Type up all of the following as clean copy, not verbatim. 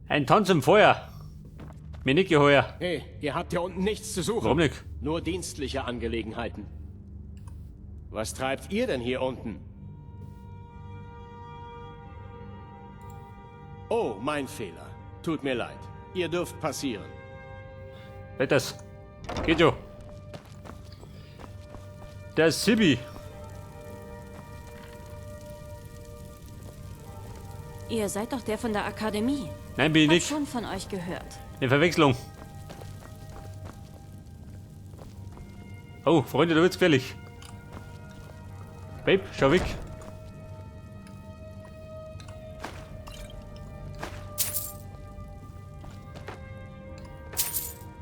Ein Tanz im Feuer. Mir nicht geheuer. Hey, ihr habt hier unten nichts zu suchen. Warum nicht? Nur dienstliche Angelegenheiten. Was treibt ihr denn hier unten? Oh, mein Fehler. Tut mir leid. Ihr dürft passieren. Wetters. Geht schon. Der Sibi. Ihr seid doch der von der Akademie. Nein, bin ich Hab nicht. schon von euch gehört. Eine Verwechslung. Oh, Freunde, da wird's gefährlich. Babe, schau weg.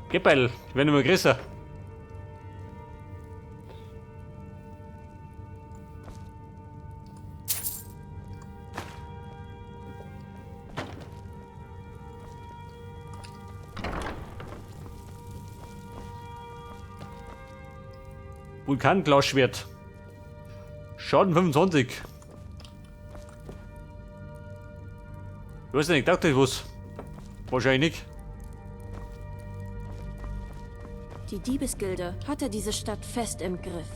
Geh, Beil, ich werde immer größer. Vulkanglasschwert. Schaden 25. Ich weiß nicht, ich dachte ich was. Wahrscheinlich nicht. Die Diebesgilde hatte diese Stadt fest im Griff.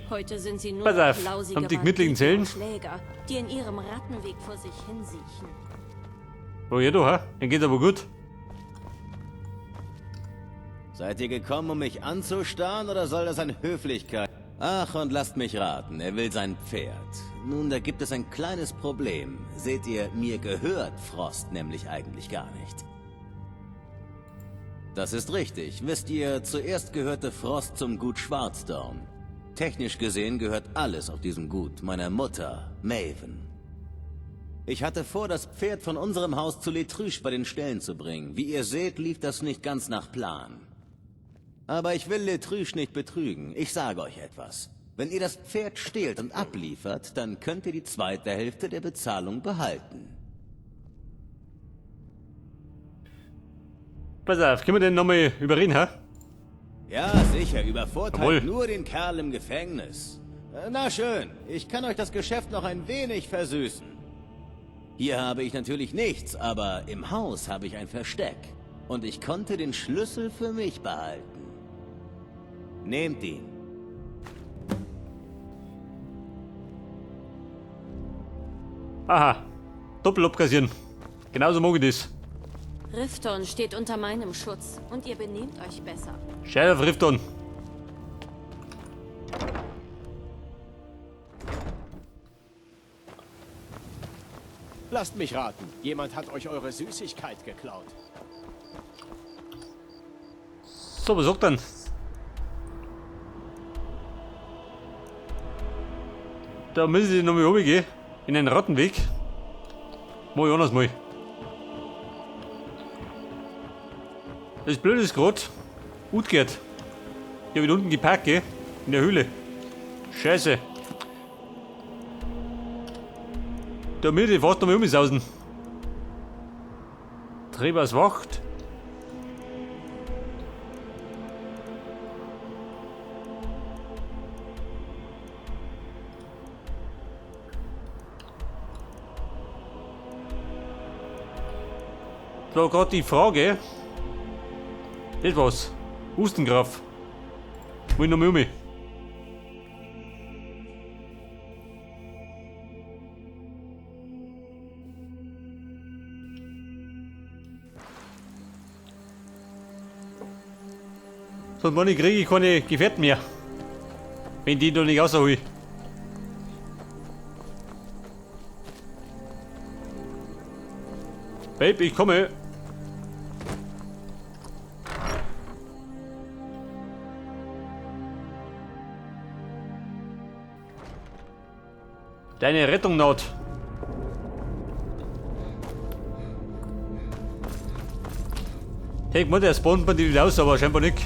Heute sind sie nur Pass noch auf, lausige haben die gemütlichen Banditen Zellen? und Schläger, die in ihrem Rattenweg vor sich hinsiechen. Oh ja, du, ha? Dann geht's aber gut. Seid ihr gekommen, um mich anzustarren, oder soll das ein Höflichkeit? Ach, und lasst mich raten, er will sein Pferd. Nun, da gibt es ein kleines Problem. Seht ihr, mir gehört Frost nämlich eigentlich gar nicht. Das ist richtig. Wisst ihr, zuerst gehörte Frost zum Gut Schwarzdorn. Technisch gesehen gehört alles auf diesem Gut meiner Mutter, Maven. Ich hatte vor, das Pferd von unserem Haus zu Letruche bei den Ställen zu bringen. Wie ihr seht, lief das nicht ganz nach Plan. Aber ich will Letruche nicht betrügen. Ich sage euch etwas. Wenn ihr das Pferd stehlt und abliefert, dann könnt ihr die zweite Hälfte der Bezahlung behalten. Pass auf, können wir den nochmal überreden, ha? Ja, sicher, übervorteilt Jawohl. nur den Kerl im Gefängnis. Na schön, ich kann euch das Geschäft noch ein wenig versüßen. Hier habe ich natürlich nichts, aber im Haus habe ich ein Versteck. Und ich konnte den Schlüssel für mich behalten. Nehmt ihn. Aha. Doppel abkassieren. Genauso mag ich das. Rifton steht unter meinem Schutz und ihr benehmt euch besser. Scheiß auf Rifton. Lasst mich raten. Jemand hat euch eure Süßigkeit geklaut. So, was sagt dann? Da müssen sie nochmal runtergehen. In den Rattenweg. Mach ich anders mal. Das Blöde ist grad, Utgert. Ich hab ihn unten geparkt, gell? In der Höhle. Scheiße. Da muss ich fast nochmal umsausen. Trebers Wacht. Da gerade die Frage. Das war's. Hustengraf. Muss ich noch mal um. Sonst meine kriege ich keine Gefährten mehr. Wenn die da nicht raushol. Babe, ich komme. Deine Rettung naht. Hey, ich der spawnt man die nicht aus, aber scheinbar nicht.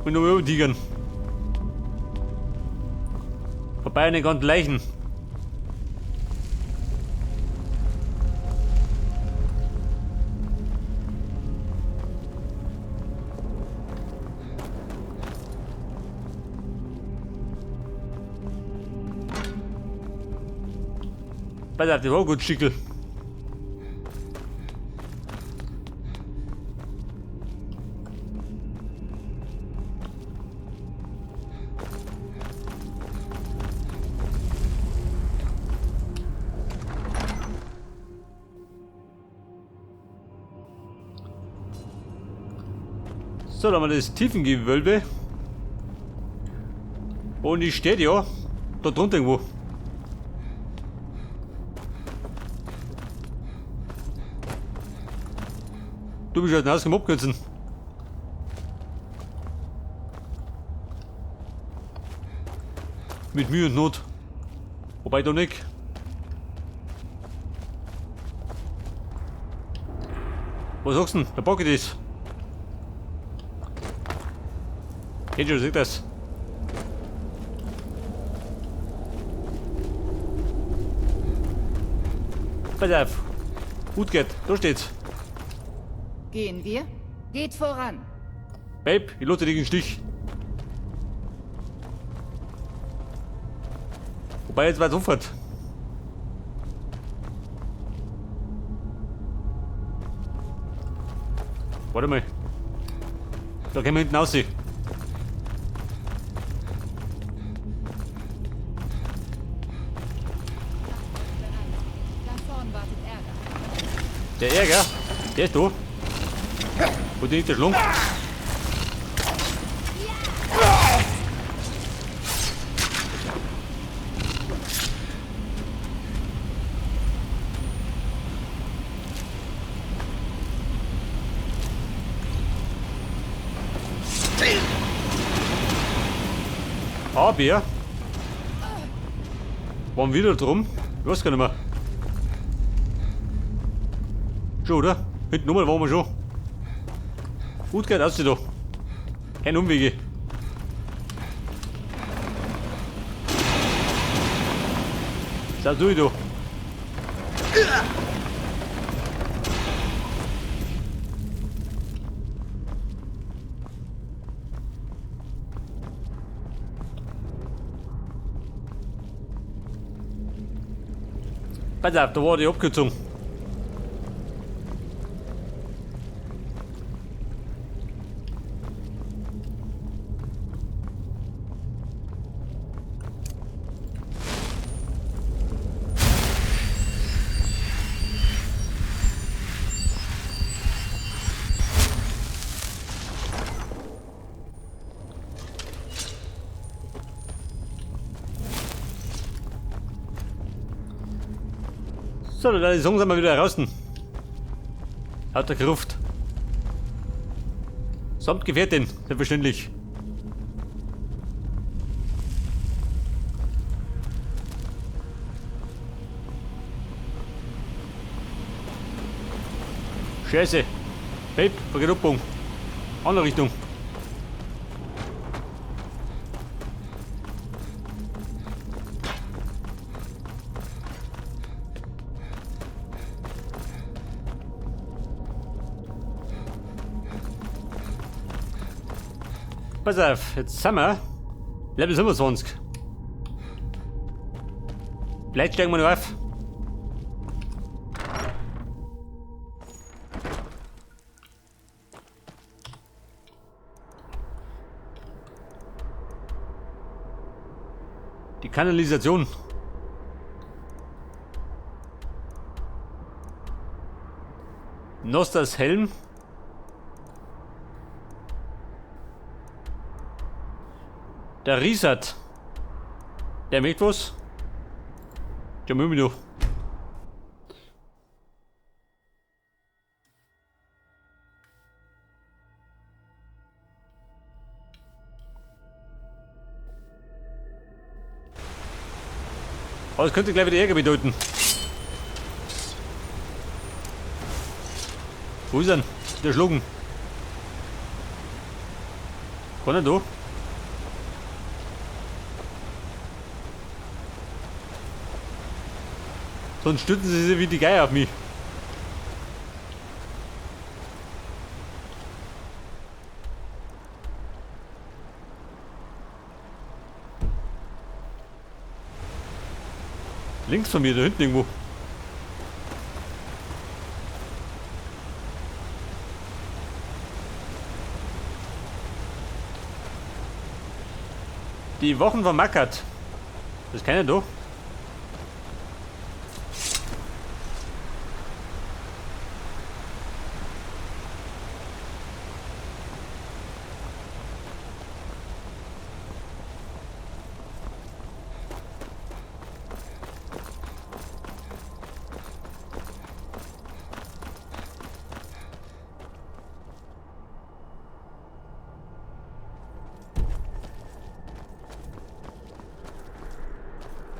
Und nur übertigern. Vorbei an den ganzen Leichen. Pass auf, das war gut, Schickel. So, dann haben wir das Tiefengewölbe. Und die steht ja da drunter irgendwo. Du bist halt rausgekommen, abkürzen. Mit Mühe und Not. Wobei doch nicht. Was sagst du denn? Da pack ich das. Geht schon, seht das. Pass auf. Gut geht, da steht's. Gehen wir? Geht voran. Babe, ich lasse dich im Stich. Wobei, jetzt war's sofort. Warte mal. Da können wir hinten raus. Da vorn wartet Ärger. Der Ärger? Der ist da. Wo liegt der Schlung? Aber waren wieder drum? Ich weiß gar nicht mehr. Schon, oder? Hinten nochmal waren wir schon. Gut geht aus da. Keine Umwege. Sau durch da. Pass auf, da war die Abkürzung. So, dann sind wir wieder raus. Hat der Gruft. Samt Gefährtin, selbstverständlich. Scheiße. Babe, Vergruppung. Andere Richtung. Pass auf, jetzt sind wir Level 25. Vielleicht steigen wir noch auf. Die Kanalisation. Nostas Helm. Der Riesert. Der möchte was. Der Mümino. Aber das könnte gleich wieder Ärger bedeuten. Wo ist er denn? Der Schlucken. Kann er da? Sonst stützen sie sich wie die Geier auf mich. Links von mir, da hinten irgendwo. Die Wochen von Mackert. Das ist keiner da.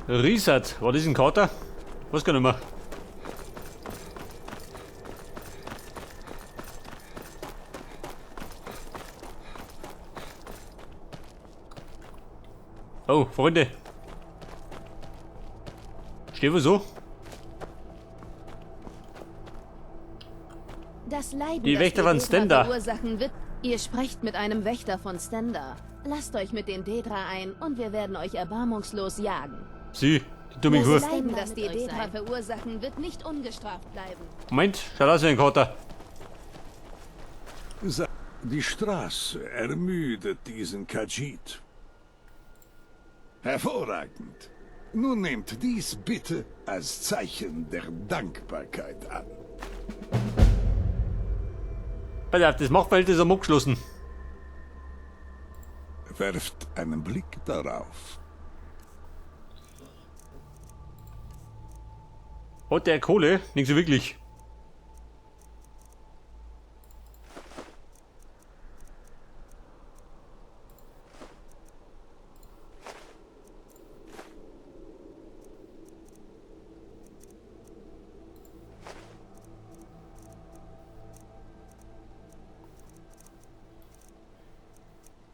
Riesert, war das ein Kater? Weiß gar nicht mehr. Oh, Freunde. Stehen wir so? Das Leiden, Die das Wächter von Daedra Stendarr. verursachen wird. Ihr sprecht mit einem Wächter von Stendarr. Lasst euch mit den Daedra ein und wir werden euch erbarmungslos jagen. Sie, die dumme Das Kuh. Leiden, das die Daedra verursachen, wird nicht ungestraft bleiben. Moment, schaut aus wie ein Kater. Die Straße ermüdet diesen Khajiit. Hervorragend. Nun nehmt dies bitte als Zeichen der Dankbarkeit an. Pass auf, das Machtfeld ist am abgeschlossen. Werft einen Blick darauf. Hat der Kohle? Nicht so wirklich.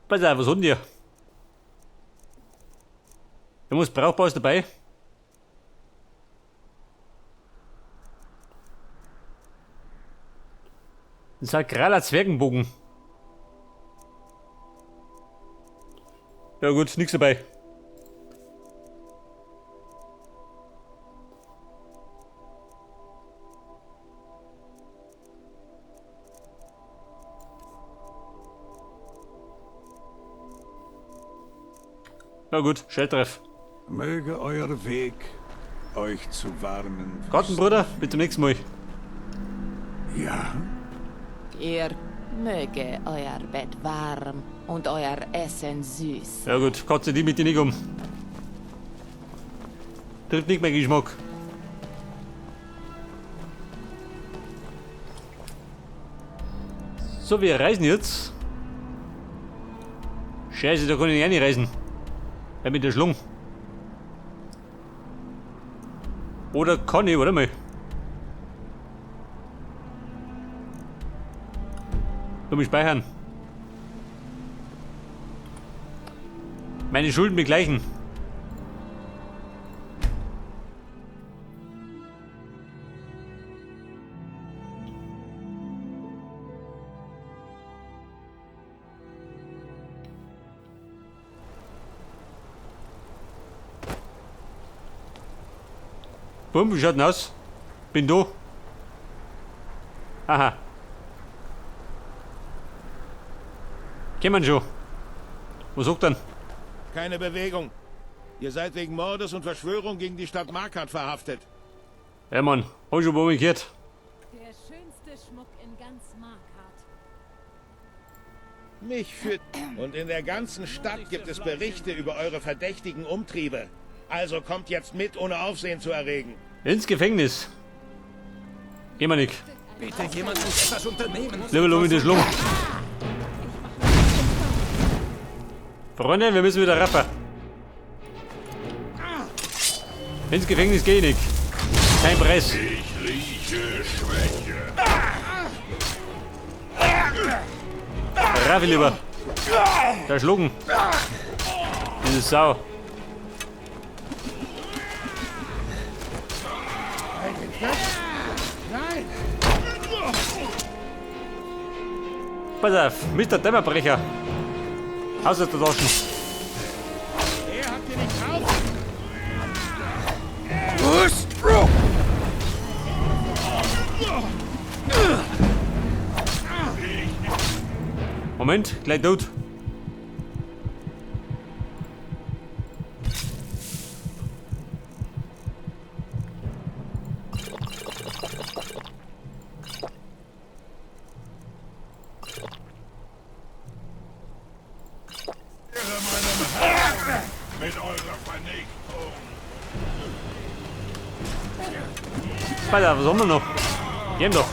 Pass auf, was hat denn der? Irgendwas Brauchbares dabei? Ein sakraler Zwergenbogen. Ja gut, nix dabei. Na gut, Schelltreff. Möge euer Weg euch zu warmen. Gartenbruder, bis zum nächsten Mal. Ja? Ihr möge euer Bett warm und euer Essen süß. Ja gut, Katze, die mit dir nicht um. Trifft nicht mein Geschmack. So, wir reisen jetzt. Scheiße, da kann ich nicht reisen. Weil mit der Schlung. Oder kann ich, warte mal. Lass mich speichern. Meine Schulden begleichen. Bumm, wie schaut denn aus? Bin da. Aha. Kennen wir schon. Was sagt denn? Keine Bewegung. Ihr seid wegen Mordes und Verschwörung gegen die Stadt Markarth verhaftet. Ja, Mann, hab ich schon mal gehört. Der schönste Schmuck in ganz Markarth. Mich führt... Und in der ganzen Stadt gibt es Berichte über eure verdächtigen Umtriebe. Also kommt jetzt mit, ohne Aufsehen zu erregen. Ins Gefängnis. Gehen wir nicht. Bitte, jemand muss etwas unternehmen. Lieber mit der Schlung. Freunde, wir müssen wieder raffen. Ins Gefängnis geh ich nicht. Kein Preis. Ich rieche Schwäche. Raffi lieber. Da schlucken. Diese Sau. Nein! Pass auf, Mr. Dämmerbrecher. Aus der Taschen. Er habt ihr nicht drauf? Moment, gleich tot. Mit eurer Vernichtung. Pass auf, was haben wir noch? Gehen doch.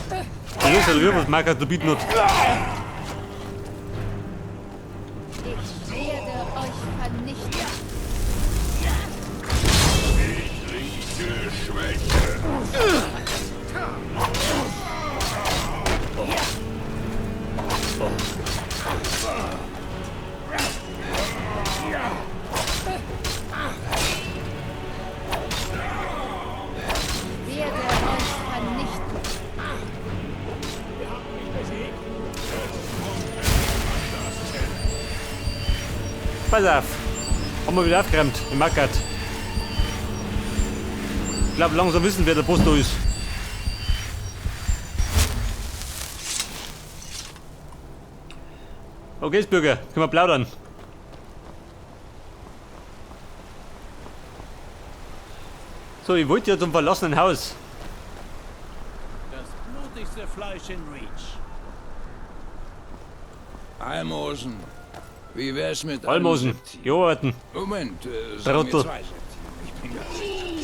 Die Jungs hat was Marker zu bieten hat. Ich werde euch vernichten. Pass auf. Haben wir wieder aufgeräumt im Market. Ich glaube, langsam wissen, wer der Boss da ist. Okay, Bürger, können wir plaudern. So, ich wollte ja zum verlassenen Haus. Das blutigste Fleisch in Reach. Almosen. Wie wär's mit Almosen. einem Septim? Joarten. Moment, sagen wir Trottel. 2 Septim. Ich bin ganz sicher.